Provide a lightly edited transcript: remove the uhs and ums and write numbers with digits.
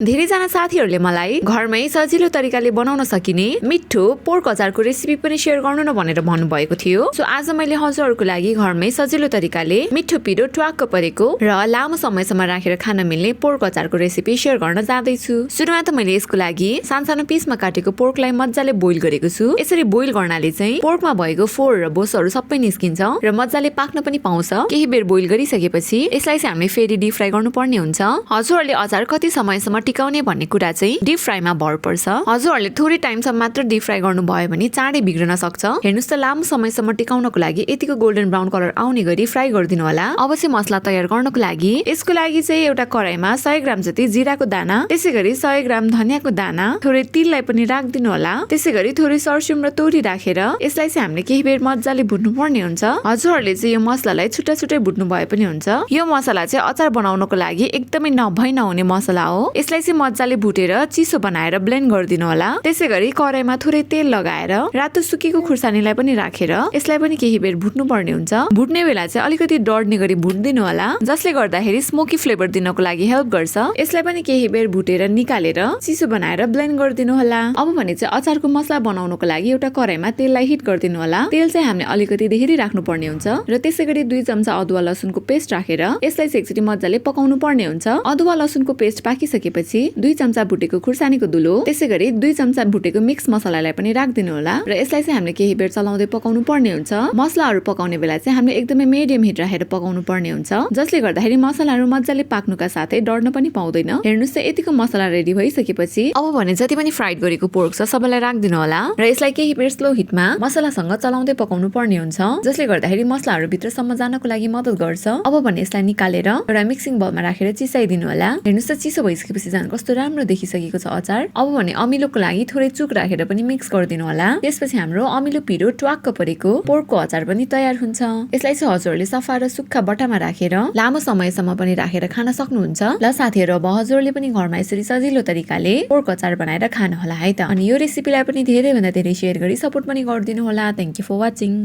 धेरैजना साथीहरूले मलाई घरमै सजिलो तरिकाले बनाउन सकिने मिठो पोर्क अचारको रेसिपी पनि शेयर गर्नु न भनेर भन्नुभएको थियो। सो आज मैले हजुरहरूको लागि घरमै सजिलो तरिकाले मिठो पिरो ट्वाक्क परेको र लामो समयसम्म राखेर खान मिल्ने पोर्क अचारको रेसिपी शेयर गर्न जाँदैछु। सुरुमा त मैले यसको लागि सानो पिसमा काटेको पोर्कलाई मजाले बोइल गरेको छु। यसरी बोइल गर्नाले चाहिँ पोर्कमा भएको फोर र बोसहरू सबै निस्किन्छ र मजाले पाक्न पनि पाउँछ। केही बेर बोइल गरिसकेपछि यसलाई चाहिँ हामीले फेरि डिप फ्राई गर्नुपर्ने हुन्छ। हजुरहरूले अचार कति समयसम्म टिकाउने भन्ने कुरा चाहिँ डिप फ्राईमा भर पर्छ। हजुरहरूले थोरै टाइमसम्म मात्र डिप फ्राई गर्नु भयो भने चाँडै बिग्रन सक्छ। हेर्नुस् त लामो समयसम्म टिकाउनको लागि यतिको गोल्डन ब्राउन कलर आउने गरी फ्राई गरिदिनु होला। अब चाहिँ मसला तयार गर्नको लागि यसको लागि चाहिँ एउटा कराईमा 100 ग्राम जति जिराको दाना, त्यसैगरी 100 ग्राम धनियाको दाना, थोरै तिललाई पनि राखिदिनु होला। त्यसैगरी थोरै सर्स्युम र तोरी राखेर यसलाई चाहिँ हामीले केही बेर मजाले भुट्नु पर्ने हुन्छ। हजुरहरूले चाहिँ यो मसलालाई छुट्टा छुट्टै भुट्नु भए पनि हुन्छ। यो मसला चाहिँ अचार बनाउनको लागि एकदमै नहुने मसला हो। यसलाई चाहिँ मजाले भुटेर चिसो बनाएर ब्लेन्ड गरिदिनु होला। त्यसैगरी कराईमा थोरै तेल लगाएर रातो सुकेको खुर्सानीलाई पनि राखेर यसलाई पनि केही बेर भुट्नु पर्ने हुन्छ। भुट्ने बेला चाहिँ अलिकति डढ्ने गरी भुट्दिनु होला, जसले गर्दाखेरि स्मोकी फ्लेभर दिनको लागि हेल्प गर्छ। यसलाई पनि केही बेर भुटेर निकालेर चिसो बनाएर ब्लेन्ड गरिदिनु होला। अब भने चाहिँ अचारको मसला बनाउनको लागि एउटा कराईमा तेललाई हिट गरिदिनु होला। तेल चाहिँ हामीले अलिकति धेरै राख्नु पर्ने हुन्छ र त्यसैगरी 2 चम्चा अदुवा लसुनको पेस्ट राखेर यसलाई चाहिँ एकचोटी मजाले पकाउनु पर्ने हुन्छ। अदुवा लसुनको पेस्ट पाकिसकेपछि 2 चम्चा भुटेको खुर्सानीको धुलो, त्यसैगरी 2 चम्चा भुटेको मिक्स मसलालाई पनि राखिदिनु होला र यसलाई चाहिँ हामीले केही बेर चलाउँदै पकाउनु पर्ने हुन्छ। मसलाहरू पकाउने बेला चाहिँ हामीले एकदमै मिडियम हिट राखेर पकाउनु पर्ने हुन्छ, जसले गर्दाखेरि मसलाहरू मजाले पाक्नुका साथै डढ्न पनि पाउँदैन। हेर्नुस् त यतिको मसला रेडी भइसकेपछि अब भने जति पनि फ्राइड गरेको पोर्क छ सबैलाई राखिदिनु होला र यसलाई केही बेर स्लो हिटमा मसलासँग चलाउँदै पकाउनु पर्ने हुन्छ, जसले गर्दाखेरि मसलाहरू भित्रसम्म जानको लागि मद्दत गर्छ। अब भने यसलाई निकालेर एउटा मिक्सिङ बलमा राखेर चिसाइदिनु होला। हेर्नुस् त चिसो भइसकेपछि झन् कस्तो राम्रो देखिसकेको छ अचार। अब भने अमिलोको लागि थोरै चुक राखेर पनि मिक्स गरिदिनु होला। त्यसपछि हाम्रो अमिलो पिरो ट्वाक्क परेको पोर्कको अचार पनि तयार हुन्छ। यसलाई चाहिँ हजुरहरूले सफा र सुक्खा बट्टामा राखेर लामो समयसम्म पनि राखेर खान सक्नुहुन्छ। ल साथीहरू, अब हजुरहरूले पनि घरमा यसरी सजिलो तरिकाले पोर्क अचार बनाएर खानु होला है त। अनि यो रेसिपीलाई पनि धेरै भन्दा धेरै शेयर गरी सपोर्ट पनि गरिदिनु होला। Thank you for watching.